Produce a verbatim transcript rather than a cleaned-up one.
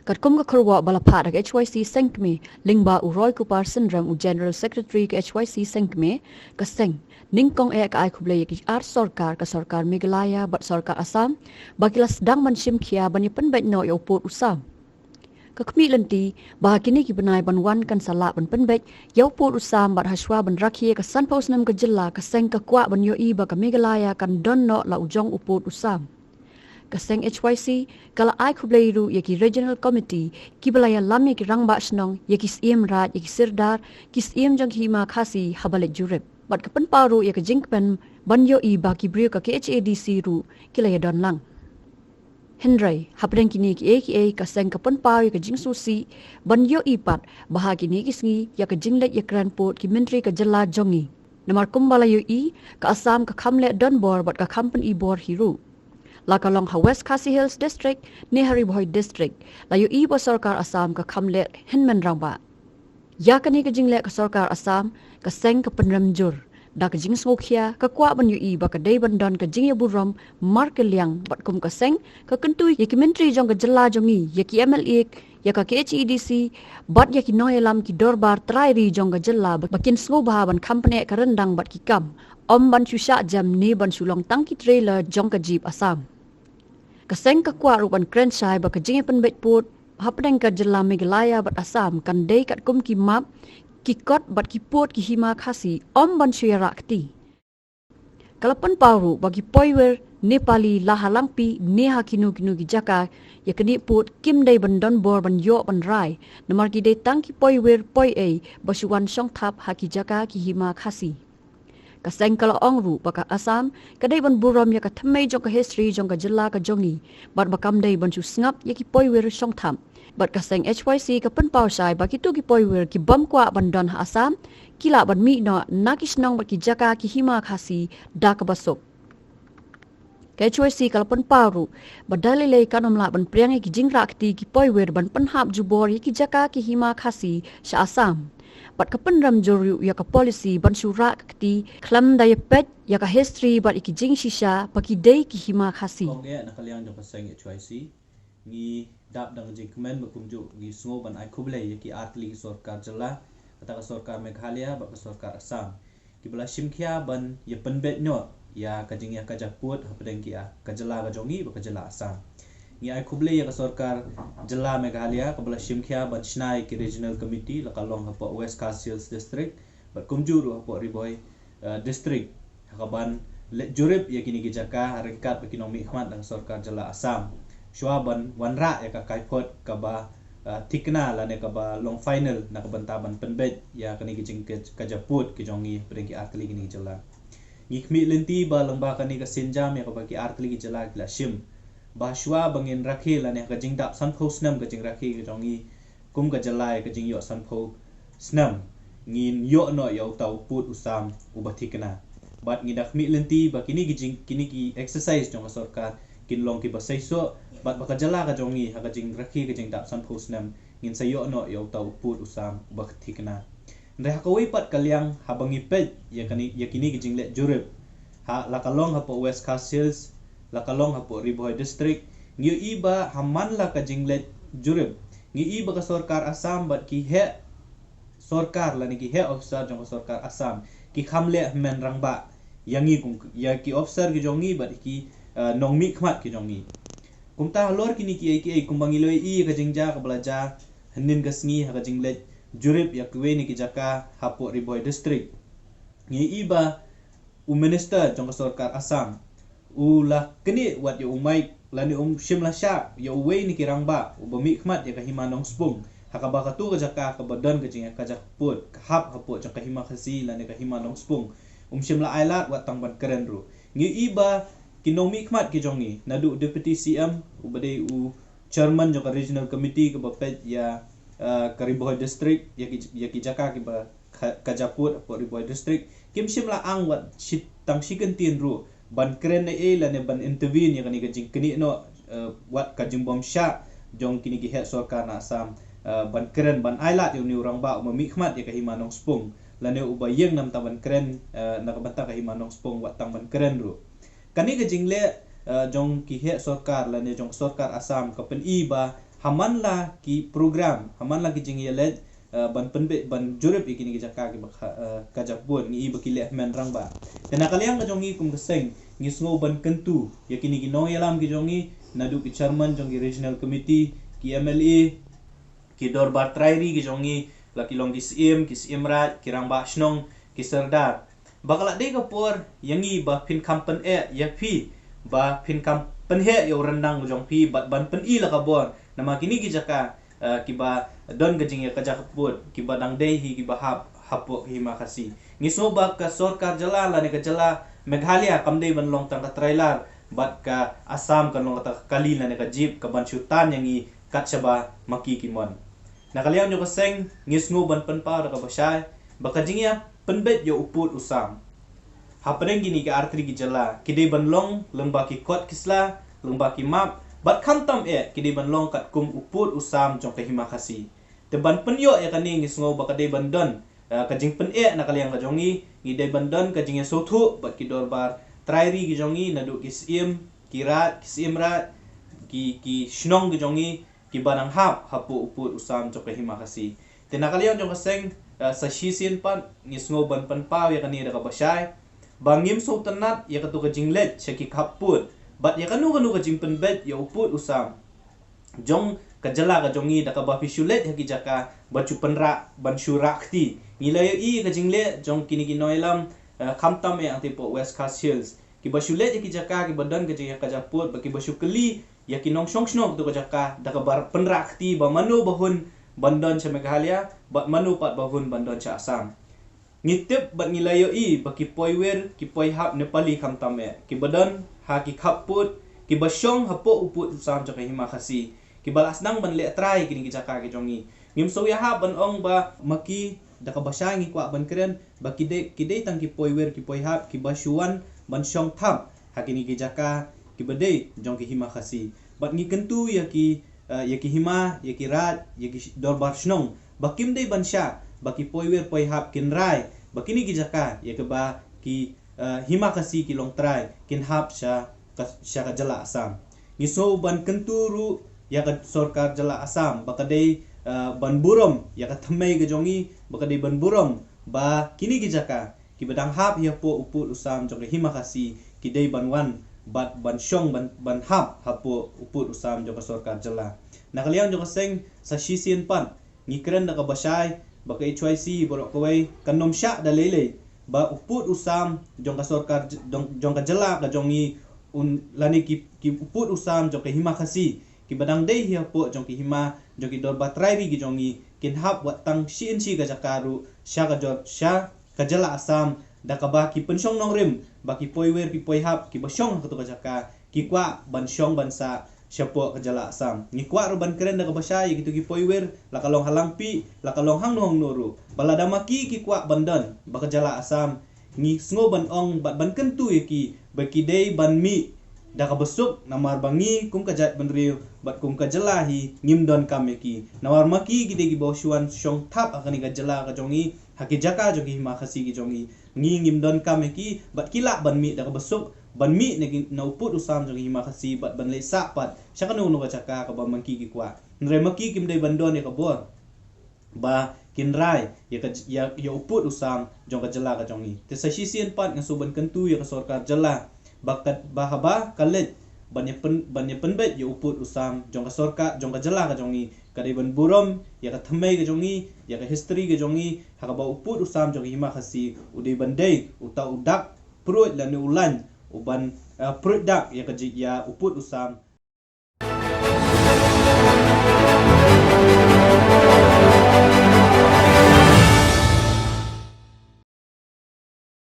Katkum ka kyrwoh ba la phah da ka H Y C Seng Kmie, lyngba u Roy Kupar Synrem, u General Secretary ka H Y C Seng Kmie, ka seng nyngkong eh ka ai khublei ïa ki ar sorkar, ka sorkar Meghalaya bad sorkar Assam, ba ki la sdang ban shim khia ban ïa pynbeit noh ïa u pud u sam. Ka khmih lynti ba ha kine ki bnai ban wan kan sa lah ban pynbeit ïa u pud u sam, bad ha shuwa ban rakhe ïa ka sanphew snem ka jylla, ka seng ka kwah ban ïohi ba ka Meghalaya kan don noh la u jong u pud u sam. Ka seng H Y C ka la ai khublei ruh ïa ki Regional Committee kiba la ïalam ïa ki rangbah shnong, ïa ki Syiem Raij, ïa ki Sirdar, ki Syiem jong ki Hima Khasi haba leit jurip. Bad ka pynpaw ruh ïa ka jingkmen ban ïohi ba ki briew ka K H A D C ruh ki la ïadon lang. Hynrei hapdeng kine kiei kiei, ka seng ka pynpaw ïa ka jingsngewsih ban ïohi pat ba ha kine ki sngi ïa ka jingleit ïakren pud ki myntri ka jylla jong ngi. Namar kumba la ïohi, ka Assam ka kham leh donbor bad ka kham pyni bor hi ruh. La ka long ha West Khasi Hills District ne ha Ri Bhoi District, la ïohi ba sorkar Assam ka kham leh hynmen rangbah. Ïa kane ka jingleh ka sorkar Assam, ka seng ka pynrem jur da ka jingsngewkhia, ka kwah ban ïohi ba ka dei ban don ka jingïaburom markylliang. Bad kum ka seng, ka kyntu ïa ki myntri jong ka jylla jong ngi, ïa ki M L A, ïa ka K H A D C bad ïa ki nongïalam ki dorbar trai ri jong ka jylla ba, ba kin sngewbha ban kham pyneh ka ryndang bad ki kam, ym ban shu shah jem ne ban shu long tang ki trailer jong ka jip Assam. Ka seng ka kwah ruh ban kren shai ba ka jingïapynbeit pud hapdeng ka jylla Meghalaya bad Assam kan dei katkum ki map, ki kot bad ki pud ki Hima Khasi, ym ban shu ïarah kti. Ka la pynpaw ruh ba ki poiwir Nepali la ha Langpih ne ha kino kino ki jaka ïa kane pud kim dei ban donbor ban ïoh ban rai, namar ki dei tang ki poiwir poi ei ba shu wan shong thap ha ki jaka ki Hima Khasi. Ka seng ka la ong ruh ba ka Assam ka dei ban burom ïa ka thymmei jong ka history jong ka jylla ka jong ngi, bad ba kam dei ban shu sngap ïa ki poiwir shong thap. Bad ka seng H Y C ka pynpaw shai ba kito ki poiwir ki bym kwah ban don ha Assam ki lah ban mih noh na ki shnong bad ki jaka ki Hima Khasi da kaba suk. Ka H Y C ka la pynpaw ruh ba da lei lei kan ym lah ban pdiang ïa ki jingrah kti ki poiwir ban pynhap jubor ïa ki jaka ki Hima Khasi sha Assam. Bad ka pynrem jur ruh ïa ka policy ban shu rah ka kti khlem da ïapeit ïa ka history bad ïa ki jingshisha ba ki dei ki Hima Khasi. Kong eh na ka liang jong ka seng H Y C, ngi dap da ka jingkmen ba kumjuh ngi sngew ban ai khublei ïa ki artylli ki sorkar jylla, kata ka sorkar Meghalaya bad ka sorkar Assam, kiba la shim khia ban ïapynbeit noh ïa ka jingïakajia pud hapdeng ki, ah, ka jylla ka jong ngi bad ka jylla Assam. Ngi ai khublei ïa ka sorkar jylla Meghalaya kaba la shim khia ban shna ïa ki regional committee, la ka long hapoh West Khasi Hills District bad kumjuh ruh hapoh Ri Bhoi, eh, District, ha kaban leit jurip ïa kine ki jaka ha ryngkat bad ki nongmihkhmat na ka sorkar jylla Assam, shuwa ban wanrah ïa ka kaiphod kaba, eh, thikna lane kaba long final na ka bynta ban pynbeit ïa kine ki jingkajia pud ki jong ngi hapdeng ki artylli kine ki jylla. Ngi khmih lynti ba lyngba kane ka sienjam ïa kaba ki artylli ki jylla ki la shim, ba shuwa ba ngin rakhe lane ha ka jingdap sanphew snem ka jingrakhe ka jong ngi kum ka jylla ïa ka jingïoh sanphew snem, ngin ïoh noh ïa uta u pud u sam uba thikna. Bad ngi da khmih lynti ba kine ki jing, kine ki exercise jong ka sorkar kin long kiba seisoh, bad ba ka jylla ka jong ngi ha ka jingrakhe ka jingdap sanphew snem ngin sa ïoh noh ïa uta u pud u sam uba thikna. Hynrei ha kawei pat ka liang, haba ngi peit ïa kane, ïa kine ki jingleit jurip, ha, la ka long hapoh West Khasi Hills, la ka long hapoh Ri Bhoi District, ngi ïohi ba ha man la ka jingleit jurip, ngi ïohi ba ka sorkar Assam bad ki heh sorkar lane ki heh officer jong ka sorkar Assam ki kham leh hynmen rangbah ïa ngi kum, ïa ki officer ki jong ngi bad ki, eh, nongmihkhmat ki jong ngi. Kumta halor kine kiei kiei, kumba ngi la ïohi ka jingjia kaba la jia hynnin ka sngi ha ka jingleit jurip ïa kiwei na ki jaka hapoh Ri Bhoi District, ngi ïohi ba u minister jong ka sorkar Assam u la knieh wat ïa u mic lane um shym la shah ïa uwei na ki rangbah uba mihkhmat ïa ka Hima Nongspung, ha kaba kato ka jaka kaba don ka jingïakajia pud ka hap hapoh jong ka Hima Khasi lane ka Hima Nongspung, um shym la ailad wat tang ban kren ruh. Ngi ïohi ba ki nongmihkhmat ki jong ngi, naduh u Deputy C M uba dei u chairman jong ka regional committee kaba peit ïa, eh, ka Ri Bhoi District, ïa ki, ïa ki jaka kiba ka, kajia pud hapoh Ri Bhoi District, kim shym la ang wat shi, tang shi kyntien ruh ban kren ei ei lane ban intervene ïa kane ka jingknieh noh, eh, wat ka jingbym shah jong kine ki heh sorkar na Assam, eh, ban kren ban ailad ïa une u rangbah uba mihkhmat ïa ka Hima Nongspung lane uba ïeng na bynta ban kren, eh, na ka bynta ka Hima Nongspung wat tang ban kren ruh. Kane ka jingleh, eh, jong ki heh sorkar lane jong ka sorkar Assam ka pyni ba ha man la ki program, ha man la ki jingïaleit, eh, ban pynbeit, ban jurip ïa kine ki jaka kiba kha-, eh, kajapud, ngi i ba ki leh hynmen rangbah. Te na ka liang ka jong ngi kum ka seng, ngi sngew ban kyntu ïa kine ki nongïalam ki jong ngi, naduh ki chairman jong ki regional committee, ki M L A, ki dorbar trai ri ki jong ngi, la ki long ki syiem, ki syiem raid, ki rangbah shnong, ki sordar. Ba ka la dei ka por ïa ngi ba phin kham pyneh ïa phi, ba phin kham pynheh ïa u ryndang jong phi, bad ban pyni la ka bor, namar kine ki jaka, eh, kiba don ka jingïakajapud, kiba dang dei hi kiba hap hapoh ka hima Khasi. Ngi sngew ba ka sorkar jylla lane ka jylla Meghalaya kam dei ban long tang ka trailer, bad ka Assam kan long kata ka kali lane ka jeep kaban shu tan ïa ngi kat shaba ma ki ki mon. Na ka liang jong ka seng, ngi sngew ban pynpaw da kaba shai ba ka jingïapynbeit ïa u pud u sam hapdeng kine ki artylli ki jylla ki dei ban long lyngba ki kot ki sla, lyngba ki map, bad khamtam eh ki dei ban long katkum u pud u sam jong ka hima Khasi. Te ban pynïoh ïa kane ngi sngew ba ka dei ban don, eh, ka jingpyneh na ka liang ka jong ngi, ngi dei ban don ka jingïasngewthuh bad ki dorbar trai ri ki jong ngi, naduh ki syiem, ki raid, ki syiem raid, ki, ki shnong ki jong ngi, kiba dang hap hapoh u pud u sam jong ka hima Khasi. Te na ka liang jong ka seng, eh, sa shisien pat ngi sngew ban pynpaw ïa kane da kaba shai ba ngim sngewtynnat ïa kato ka jingleit sha ki khappud bad ïa kano kano ka jingpynbeit ïa u pud u sam jong ka jylla ka jong ngi da kaba phi shu leit ha ki jaka ban shu pynrah, ban shu rah kti. Ngi la ïohi ka jingleh jong kine ki nongïalam, eh, khamtam eh hangtei hapoh West Khasi Hills, kiba shu leit ha ki jaka kiba don ka jingïakajapud, bad kiba shu kylli ïa ki nongshong shnong kato ka jaka da kaba pynrah kti ba mano ba hun ban don sha Meghalaya bad mano pat ba hun ban don sha Assam. Ngi tip bad ngi la ïohi ba ki poiwir, ki poihap Nepali khamtam eh, kiba don ha ki khappud, kiba shong hapoh u pud u sam jong ka hima Khasi, kiba la sdang ban leh trai kine ki jaka ki jong ngi. Ngim sngewïahap ban ong ba ma ki da kaba shai, ngi kwah ban kren ba ki dei, ki dei tang ki poiwir, ki poihap kiba shu wan ban shong thap ha kine ki jaka kiba dei jong ki hima Khasi. Bad ngi kyntu ïa ki, eh, ïa ki hima, ïa ki raid, ïa ki sh-, dorbar shnong ba kim dei ban shah ba ki poiwir poihap kin rai ba kine ki jaka ïa kiba ki, eh, hima Khasi ki long trai kin hap sha ka, sha ka jylla Assam. Ngi sngew ban kyntu ruh ïa ka sorkar jylla Assam ba ka dei, eh, ban burom ïa ka thymmei ka jong ngi, ba ka dei ban burom ba kine ki jaka kiba dang hap hi hapoh u pud u sam jong ka hima Khasi ki dei ban wan bad ban shong ban, ban hap hapoh u pud u sam jong ka sorkar jylla. Na ka liang jong ka seng, sa shisien pat ngi kren da kaba shai ba ka H Y C baroh kawei kan nym shah da lei lei ba u pud u sam jong ka sorkar j-, jong, jong ka jylla ka jong ngi un, lane ki, ki u pud u sam jong ka hima Khasi kiba dang dei hi hapoh jong ki hima jong ki dorbar trai ri ki jong ngi kin hap wat tang shi inshi ka jaka ruh sha ka jor, sha ka jylla Assam da kaba ki pynshong nongrim ba ki poiwir, ki poihap kiba shong ha kato ka jaka ki kwah ban shong ban sah shapoh ka jylla Assam. Ngi kwah ruh ban kren da kaba shai ïa kito ki poiwir, la ka long ha Langpih, la ka long hangno hangno ruh, ba lada ma ki ki kwah ban don bad ka jylla Assam, ngi sngew ban ong bad ban kyntu ïa ki ba ki dei ban mih da kaba suk, namar ba ngi kum ka jaitbynriew bad kum ka jylla hi ngim donkam ïa ki. Namar ma ki ki dei kiba shu wan shong thap ha kane ka jylla ka jong ngi, ha ki jaka jong ki hima Khasi ki jong ngi. Ngi ngim donkam ïa ki bad ki lah ban mih da kaba suk, ban mih na ki, na u pud u sam jong ki hima Khasi bad ban leit sah pat sha kano kano ka jaka kaba ma ki ki kwah. Hynrei ma ki kim dei ban don ïa ka bor ba kin rai ïa ka j-, ïa, ïa u pud u sam jong ka jylla ka jong ngi. Te sa shisien pat nga sngew ban kyntu ïa ka sorkar jylla ba ka, ba haba ka leit ban ïa pyn-, ban ïa pynbeit ïa u pud u sam jong ka sorkar, jong ka jylla ka jong ngi, ka dei ban burom ïa ka thymmei ka jong ngi, ïa ka history ka jong ngi, ha kaba u pud u sam jong ka hima Khasi u dei ban dei uta u dak pruid lane u lain uban, eh, pruid dak ïa ka ji-, ïa u pud u sam